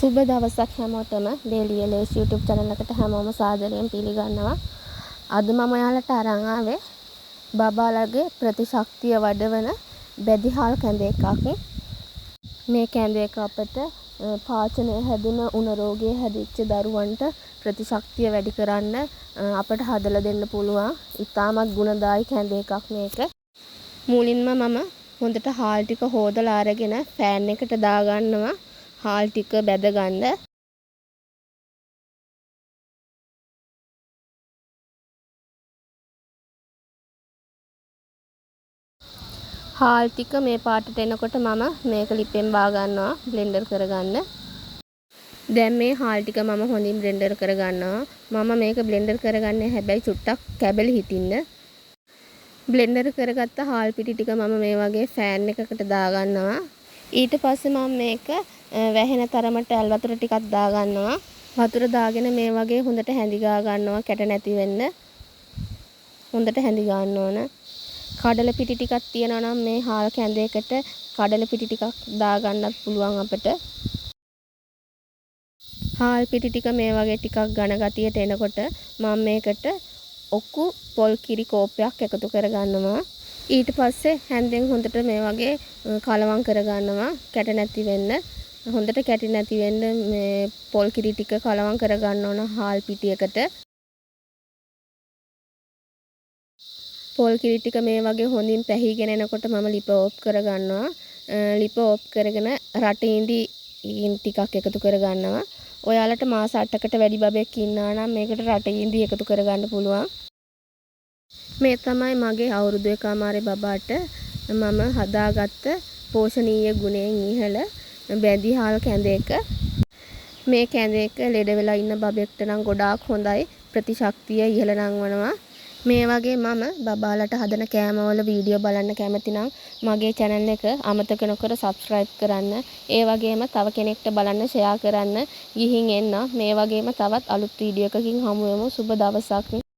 සුබ දවසක් හැමෝටම ඩේලි එලේෂ් YouTube channel එකට හැමෝම සාදරයෙන් පිළිගන්නවා. අද මම ඔයාලට අරන් ආවේ බබාලගේ ප්‍රතිශක්තිය වඩවන බැදිහාල් කැඳ එකක්. මේ කැඳ එක අපට පාචනය හැදුන උණ රෝගය හැදිච්ච දරුවන්ට ප්‍රතිශක්තිය වැඩි කරන්න අපට හදලා දෙන්න පුළුවන්. ඉතාමත් ගුණදායි කැඳ එකක් මේක. මුලින්ම මම හොඳට හාල් ටික හොදලා අරගෙන පෑන් එකට දාගන්නවා. හාල් ටික බැද ගන්න. හාල් ටික මේ පාටට එනකොට මම මේක ලිපෙන් බා ගන්නවා බ්ලෙන්ඩර් කරගන්න. දැන් මේ හාල් ටික මම හොඳින් බ්ලෙන්ඩර් කරගන්නවා. මම මේක බ්ලෙන්ඩර් කරගන්නේ හැබැයි චුට්ටක් කැබලි හිටින්න. බ්ලෙන්ඩර් කරගත්ත හාල් පිටි ටික මම මේ වගේ ෆෑන් එකකට දාගන්නවා. ඊට පස්සේ මම මේක වැහෙන තරමට ඇල් වතුර ටිකක් දාගන්නවා. වතුර දාගෙන මේ වගේ හොඳට හැඳි ගා ගන්නවා කැට නැති වෙන්න. හොඳට හැඳි ගන්න ඕන. කඩල පිටි ටිකක් තියෙනවා නම් මේ හාල් කැඳ එකට කඩල පිටි ටිකක් දාගන්නත් පුළුවන් අපිට. හාල් පිටි ටික මේ වගේ ටිකක් ඝන ගතියට එනකොට මම මේකට ඔකු පොල් කිරි කෝප්පයක් එකතු කරගන්නවා. ඊට පස්සේ හැන්දෙන් හොඳට මේ වගේ කලවම් කරගන්නවා කැට නැති වෙන්න. හොඳට කැටි නැති වෙන්න මේ පොල් කිරි ටික කලවම් කරගන්න ඕන හාල් පිටි එකට. පොල් කිරි ටික මේ වගේ හොඳින් පැහිගෙන එනකොට මම ලිප ඕෆ් කරගන්නවා. ලිප ඕෆ් කරගෙන රට ඉඳි ටිකක් එකතු කරගන්නවා. ඔයාලට මාස 8කට වැඩි බබෙක් ඉන්නවා නම් මේකට රට ඉඳි එකතු කරගන්න පුළුවන්. මේ තමයි මගේ අවුරුදු එකමාරේ බබාට මම හදාගත්ත පෝෂණීය ගුණයෙන් ඉහළ බැදිහාල් කැඳ එක. මේ කැඳ එක ලෙඩ වෙලා ඉන්න බබෙක්ට නම් ගොඩාක් හොඳයි. ප්‍රතිශක්තිය ඉහළ නංවනවා. මේ වගේ මම බබාලට හදන කෑමවල වීඩියෝ බලන්න කැමති නම් මගේ චැනල් එක අමතක නොකර සබ්ස්ක්‍රයිබ් කරන්න. ඒ වගේම තව කෙනෙක්ට බලන්න ෂෙයා කරන්න. ගිහින් එන්න. මේ වගේම තවත් අලුත් වීඩියෝ එකකින් හමු වෙමු. සුබ දවසක්.